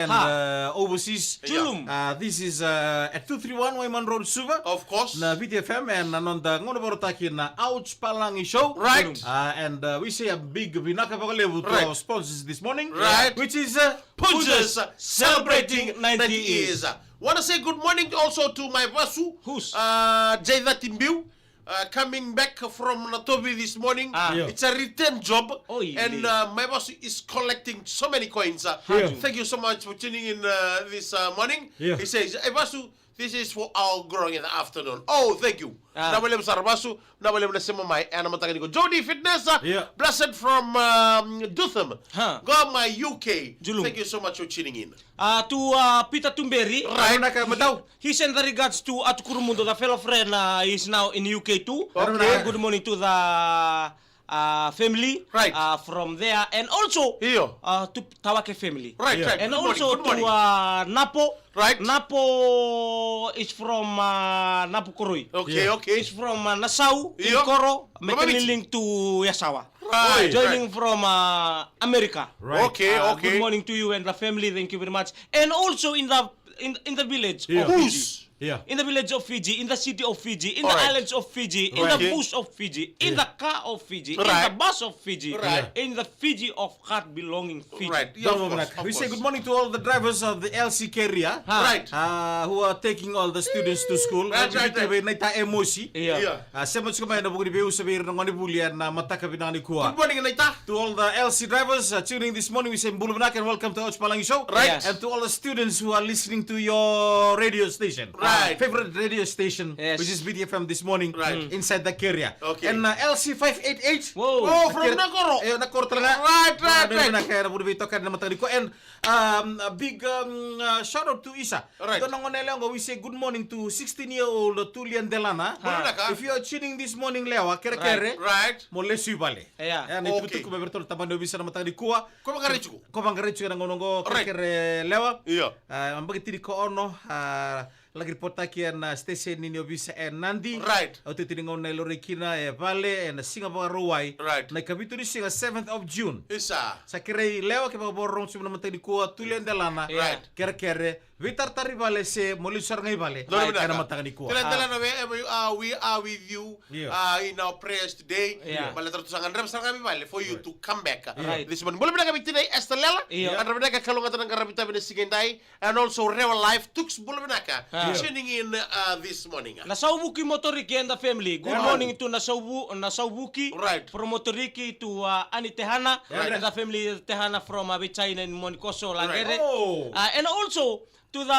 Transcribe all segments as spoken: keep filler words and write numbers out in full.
and, uh, overseas. Julum. Uh, this is, uh, at two three one Waiman Road, Suva. Of course. Na Viti F M and na noda gauna vakarautaki na Ouch Palagi Show. Right. Uh, and, uh, we say a big vinaka vakalevu to Right. our sponsors this morning. Right. Which is, uh, Punjas Punjas celebrating celebrating ninety ninety years. years. Wanna say good morning also to my vasu, Who's? uh, Jaidati Biu, uh, coming back from Natovi this morning. Ah. Yeah. It's a return job. Oh, yeah. And, uh, my vasu is collecting so many coins. Uh, Yeah. Thank you so much for tuning in, uh, this, uh, morning. Yeah. He says, "Hey, vasu, this is for our growing in the afternoon." Oh, thank you. Ah. Na vale sara vasu, na vale na sema mai, ena mataka ni ko. Jody Fitness, uh, Yeah. blessed from, um, Dutham. Huh. Goma, U K. Julum. Thank you so much for tuning in. Uh, to, uh, Peter Tumberi. Right. Naka matau. He sent the regards to Atu Kurumudu, the fellow friend, uh, is now in U K too. Okay. Uh, good morning to the, uh, family, Right. uh, from there, and also, Io. uh, to Tawake family. Right, Yeah. right. And Good morning, also good to, morning. uh, Napo. Right. Napo is from, uh, Napo Koroi. Okay, Yeah. okay. Is from, uh, Nasau, Io. Inkoro, Mama Miti. Metelilink to Yasawa. Right, Joining right. from, uh, America. Right. Okay, Uh, okay. Good morning to you and the family. Thank you very much. And also in the in, in the village Yeah. of Fiji. Who's? Yeah. In the village of Fiji, in the city of Fiji, in All the right. islands of Fiji, in Right. the bush of Fiji, in Yeah. the car of Fiji, in Right. the bus of Fiji, Right. in the Fiji of heart belonging Fiji. Right. Yeah, of Donu course, Vinaka. of We say course. good morning to all the drivers of the L C carrier. Ha. Right. Uh, who are taking all the students to school. Right, right, right. Naita Emosi. Yeah. Yeah. Uh, sema tiko mai na vuku ni veiusa vei ira na gone vuli ena mataka vinaka nikua. Good morning, Naita. To all the L C drivers, uh, tuning this morning, we say bula vinaka and welcome to Ouch Palagi Show. Right. Yes. And to all the students who are listening to your radio station. Right. Favorite radio station, Yes. which is Viti F M this morning, Right. Mm. inside the carrier. Okay. And, uh, L C five eight eight. Whoa. Oh, from Nakoro. Eh, Nakoro talaga. Right, right, Bula right. vinaka, bula vinaka na mataka nikua. And, um, a big, um, uh, shout out to Isa. Right. Dua na gone yalewa qo, we say good morning to sixteen year old Tulia Delana. Bula vinaka. If you are tuning this morning, Lewa, kerekere. Right. Right. Mo lesu i vale. Yeah. E, na Okay. itukutuku me vei ratou na tabana ni ovisa na mataka nikua. Ko vaqarai tiko. Ko vaqarai tiko ena gauna qo, Right. kerekere Lewa. Io. A, yabaki tinikaono, a, laki ripotaki ena station ni ovisa e Nadi. Right. Oti ni gauna e laurai kina e vale, ena siga Vakarauwai. Right. Na ikavitu ni siga, seventh of June. Isa. Sa kerei Lewa, kevaka vakarorogo tiko na mataka nikua, Tulia Delana. Right. Kerekere. Veitaratara i vale se mo lesu sara ga i vale Donu vinaka. ena mataka nikua. Tila, tila Ah. na wherever you are, we are with you, Yeah. uh, in our prayers today. Yeah. Baleta ratou sa gadreva sara ga mai vale for you Right. to come back. Right. This morning. Bula vinaka vei tinai Esther Lela. Yeah. Gadreva vinaka, kalougata na qaravi tavi ena siga edai. And also Rewa Live, Tuks, bula vinaka. Ah. Tuning in, uh, this morning. Na Sauvuki Motoriki and the family. Good Yeah. morning to na Sauvu-, na Sauvuki. Right. From Motoriki to, uh, Ani Tehana. Right. And the family Tehana from, uh, Viti China in Monikoso, Right. Langere. Oh. Uh, and also to the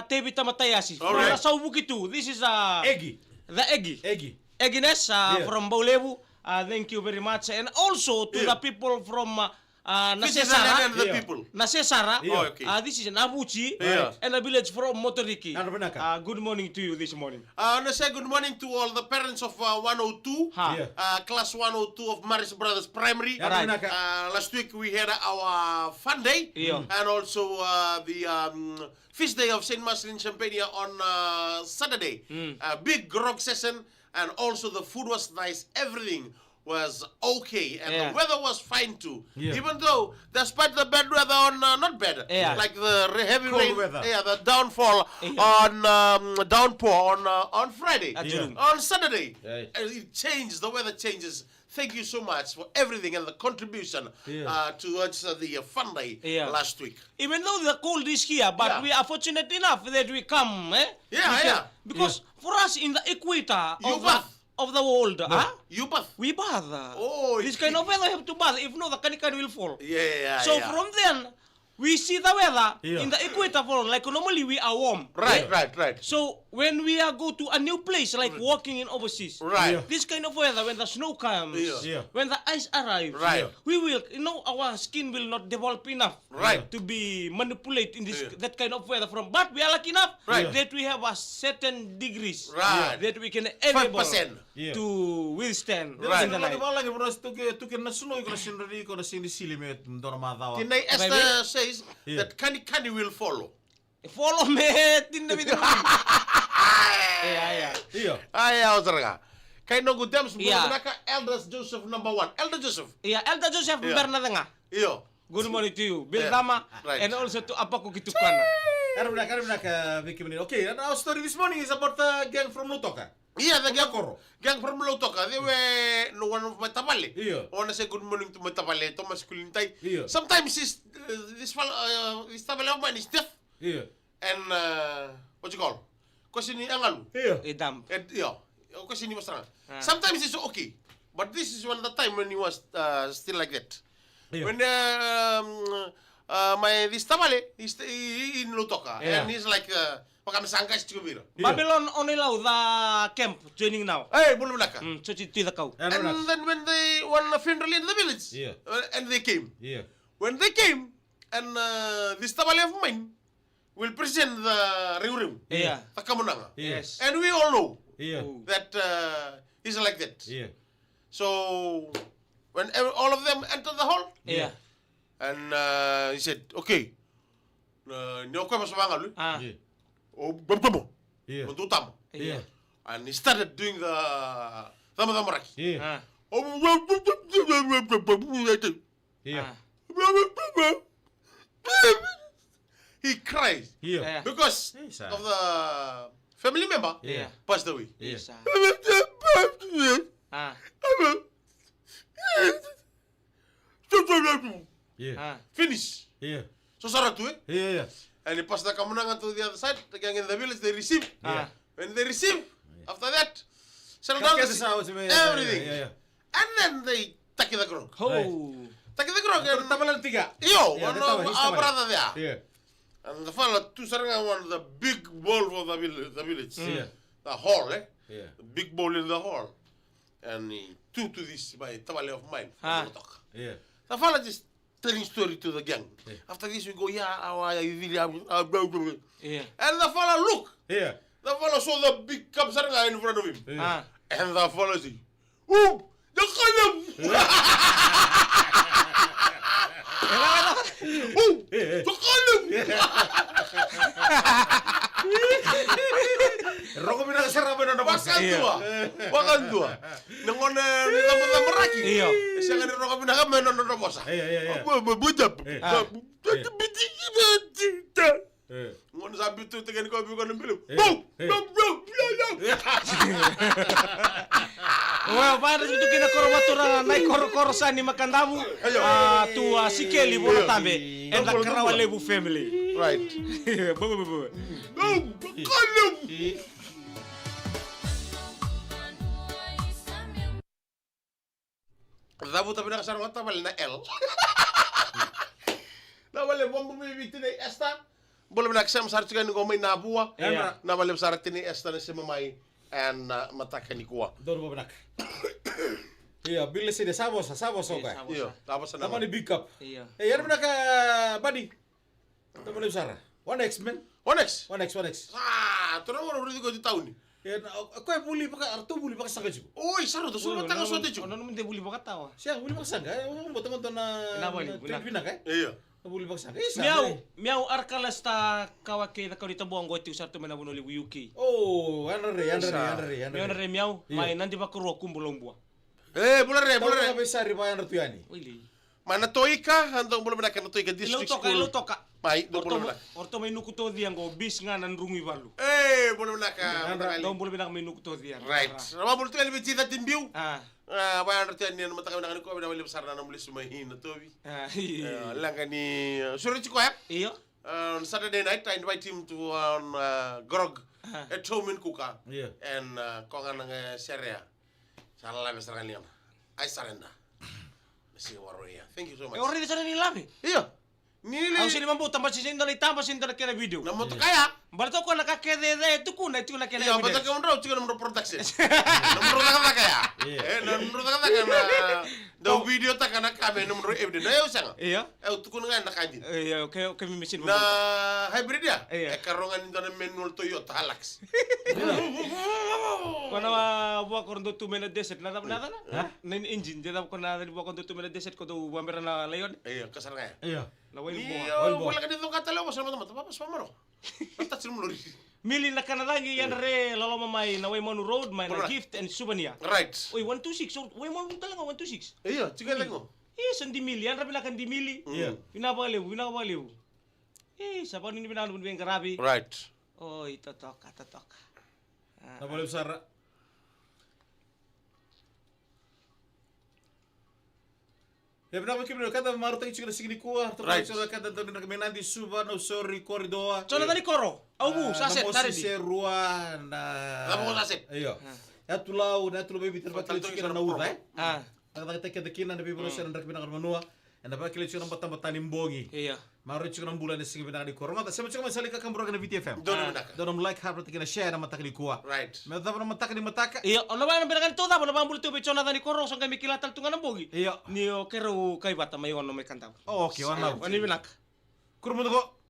Tevita Mataiasi. All From right. the Sauvuki too. This is, uh, Egi. the Egi. Egi. Agnes, uh, Yeah. from Baulevu. Uh, thank you very much. And also to Yeah. the people from, uh, uh, This is Nasesara. Anani and the Yeah. people. Nasesara. Yeah. Oh, okay. Uh, this is Navuchi. Yeah. And the village from Motoriki. Nada vinaka. Uh, good morning to you this morning. Uh, I wanna say good morning to all the parents of, uh, one oh two, Ha. Yeah. uh, class one oh two of Maris Brothers Primary. Nada Right. vinaka. Uh, last week we had our fun day, Yeah. and also, uh, the, um, feast day of Saint Marcelline Champagne on, uh, Saturday. Mm. A big grog session, and also the food was nice. Everything was okay, and Yeah. the weather was fine too. Yeah. Even though, despite the bad weather on, uh, not bad, Yeah. like the re-, heavy Cold rain, weather. yeah, the downfall Yeah. on, um, downpour on, uh, on Friday, At Yeah. June. on Saturday, Yeah. uh, it changed. The weather changes. Thank you so much for everything and the contribution, Yeah. uh, towards, uh, the, uh, fun day Yeah. last week. Even though the cold is here, but Yeah. we are fortunate enough that we come, eh? Yeah, We can, yeah. because Yeah. for us in the equator You of the, bath. of the world, No. huh? You bath. We bath. Oh, This kind of weather we have to bath. If not, the kanikani will fall. Yeah, yeah, So yeah. from then, we see the weather Yeah. in the equator fall. Like normally we are warm. Right, Yeah. right, right. So when we are go to a new place, like Right. walking in overseas, Right. Yeah. this kind of weather, when the snow comes, Yeah. Yeah. when the ice arrives, Right. we will, you know, our skin will not develop enough Right. to be manipulated in this Yeah. that kind of weather from. But we are lucky enough Right. that we have a certain degrees Right. that we can able Five percent. Yeah. to withstand Right. in the Dua na night. Vale, vale, vale, tuke, tuke na snow, iko na sindri, iko na sindri sili me dua na macawa. Tinai Esther Baby. says Yeah. that kanikani will follow. Follow me, tinda viti. Yeah, yeah. Io. Ai, au sara ga. Kai noqu Dems, Yeah. bula vinaka, Elders Joseph number one. Elder Joseph. Yeah, Elder Joseph Yeah. bera na cega. Io. Good morning to you, Bill Dama, right, and also to Apaku Kitukana. Era vinaka, era vinaka, Vicky Manila. Okay, and our story this morning is about the gang from Lautoka. Yeah, the gang, Koro. Gang from Lautoka. They were, no, one of my tavale. Yeah. I wanna say good morning to my tavale, Thomas Kulintai. Yeah. Sometimes this, uh, this fellow, uh, this tavale of mine is deaf. Yeah. And, uh, what you call? Question ni angalu. Yeah. E dumb. And, yeah. Question ni masanga. Ah. Sometimes it's okay. But this is one of the time when he was, uh, still like that. Yeah. When, um, uh, my, this tavale, he's, he, he in Lautoka. Yeah. And he's like, uh, vaka me sa qasi tiko vei ira. Yeah. Babylon Oneilau, the camp, joining now. Hey, bula vinaka. Mm, so ti tu i Cakau. And then when they, one funeral in the village, yeah, uh, and they came. Yeah. When they came, and, uh, this tavale of mine, will present the reureu. Yeah. The kamunaga. Yes. And we all know, yeah, that, uh, he's like that. Yeah. So, when ev-, all of them enter the hall, yeah, and, uh, he said, "Okay, uh, ni o koya vasa vagalu, ah, yeah, o bamtamo, yeah, o dutama." Yeah. And he started doing the tamatamaraga. Yeah. Ah. Yeah. He cries, yeah, because, yeah, of the family member, yeah, passed away. Yeah. Isa. Ah. Yeah. Ah. Finish. Yeah. So sara tu, eh? Yeah, yeah. And he passed the kamunaga to the other side. The gang in the village, they receive. Yeah. Ah. When they receive, yeah, after that, settle down, everything. Yeah, yeah, yeah. And then they taki the grog. Ho. Right. Taki the grog and tavale tiko. Io, yeah, one of our brother there. Yeah. And the fella tu sara ga one of the big bowl for the vill-, the village. Mm. Yeah. The hall, eh? Yeah. The big bowl in the hall. And he threw to this, my tavale of mine. Ah. Yeah. The fella just telling story to the gang. Yeah. After this, we go, yeah, our, yeah. And the fella look. Yeah. The fella saw the big cup sara ga in front of him. Yeah. Ah. And the fella say, "Ooh, the column." "Ooh, the column." Rogo vinaka sara mai nona vosa. Vakadua. Vakadua. Na gauna ni cabocabo raki. Io. E sega ni rogo vinaka mai na nona vosa. Io, io, io. Gauna sa biuta tiko yani koya vei koya na bilu. Bau! Bau! Bau! Bau! Oya, vaya na tutu kina koro vatura na ikorokoro sa ni Makadavu. Io. A, tu a Sikeli Volatabe. Io. And the Karawa Levu family. Right. Bau, bau, bau. Bau! Bau! Cavuta vinaka sara ga tavale na L. Na vale vambu mai vei tinai Esther. Bula vinaka, sema sara tiko yani qo mai Navua. Io. Na vale sara tinai Esther na sema mai ena mataka nikua. Donu vinaka. Io, Bill Lesede, sa vosa, sa vosa o koya. Io, sa vosa. Io, sa vosa na tamani big cup. Io. E, era vinaka, buddy. Tama levu sara. One X, man. One X? One X, one X. Sa, tou na voro raici koya tu tauni. E, na, o, o koya vuli vaka, eratou vuli vakasaqa tiko. Oi, sa rauta, so na taga so tiko. O na nomu de vuli vakatawa. Sia, vuli vakasaqa, e, o, o, o, o, na, na vali, na, na, vinaka, e? Io. Na vuli vakasaqa. Isa, Miau, e. Miau, Arkalasta, kawa kei Cakaunitabua, qo tiko sara tu mai na vanua levu U K. O, yadra re, yadra re, yadra re, yadra re. Miau, yadra re, Miau, io. Mai Nadi Vakarua, Kubulaubua. E, bula re, bula re. Tau vakaveisari vayadra tu yani. Wili. Mai Natoika, a dou bula vinaka Natoika District School. Lautoka, Lautoka. Mai, dou bula vinaka. O ratou mai Nukutocia qo, bis ga na drugu i valu. E, bula vinaka. Dou bula vinaka mai Nukutocia. Right. Ra vabula tu yani vei Ji Thirty Biu. A. A, vayadra tu yani ena mataka vinaka nikua, vinaka vakalevu sara na nomu lesu mai Natovi. A, io. E, leqa ni, e, sure tiko ya. Io. E, on Saturday night, I invite him to, um, uh, grog at home in Kuka. Io. And, uh, ko ga na ga serea. Sa lave sara ga ligana. I surrender. Na siga Vakarauwai ya. Thank you so much. E, o raica sara ni lave? Io. Ni li- Au sega ni vabauta, basi sega ni dua na itaba, sega ni dua na kena video. Na motoka ya. Baleta o koya na ka kece e tukuna, e tiko na kena evidence. Io, baleta kemudrau tiko na nomudrau production. Na nomudrau cakacaka ya. Io. E, na nomudrau cakacaka na dau video taka na ka me nomudrau evidence. Na yau sega. Io. E, au tukuna ga na ka dina. Io, okay, okay, me machine. Na hybrid ya? Io. E karua ga ni dua na manual Toyota Hilux. Ko na vua ko dou tu mai na desert, na cava na cava? Ha? Na engine, de cava ko na vua ko dou tu mai na desert ko dou vabera na Lion? Io, ka sara ga ya. Io. Na wild boar. Io, wild boar. Wala ka ni coqa tale o vosa na matamata, vavasa vamaro. Na touch na lori. Mili Nakanacagi, yadra re, loloma mai na Waimanu Road, mai na Gift and Souvenir. Right. Oi, one two six, o Waimanu tale ga one two six. Io, tiko e cake qo. Isa Dimili, yadra vinaka Dimili. Ia. Vinaka vakalevu, vinaka vakalevu. Isa, vakanuinui vinaka na veiqaravi. Right. Oi, totoka, totoka. Ah. Vinaka vakalevu sara. Ia, vinaka vakalevu na ka da marautaki tiko na siga nikua. Right. Tiko na ka da dau vinaka mai Nadi, Suva, Nausori, Corridor. Jonathan Ikoro. Au vu, ah, Saset, na Mosese Naredi. Rua, na Lavoko Saset. Io. Ah. Yatu Lau, na Yatu Lau vei Viti, na vakalevu tiko na uca, e? Ah. Cakacakataki keda kina na veivakalesui ena draki vinaka na vanua. Ena vakalevu tiko na batabata ni bogi. Ia. Maroroi tiko na bula ena siga vinaka nikua. Rogoca, sema tiko mai sa lai kakaburaki na Viti F M. Donu vinaka. Donu na like, heart, kei na share ena mataka nikua. Right. Me cava na mataka ni mataka? Ia, o na vaka na vinaka ni taucava, na vakabula tu vei Jonathan Ikoro, sa qai me kila tale tu ga na bogi. Ia. Ni o keirau kai vata mai Ono mai Kadavu. Oh, okay, Ono. Vakanuinui vinaka. Kuru mudu ko.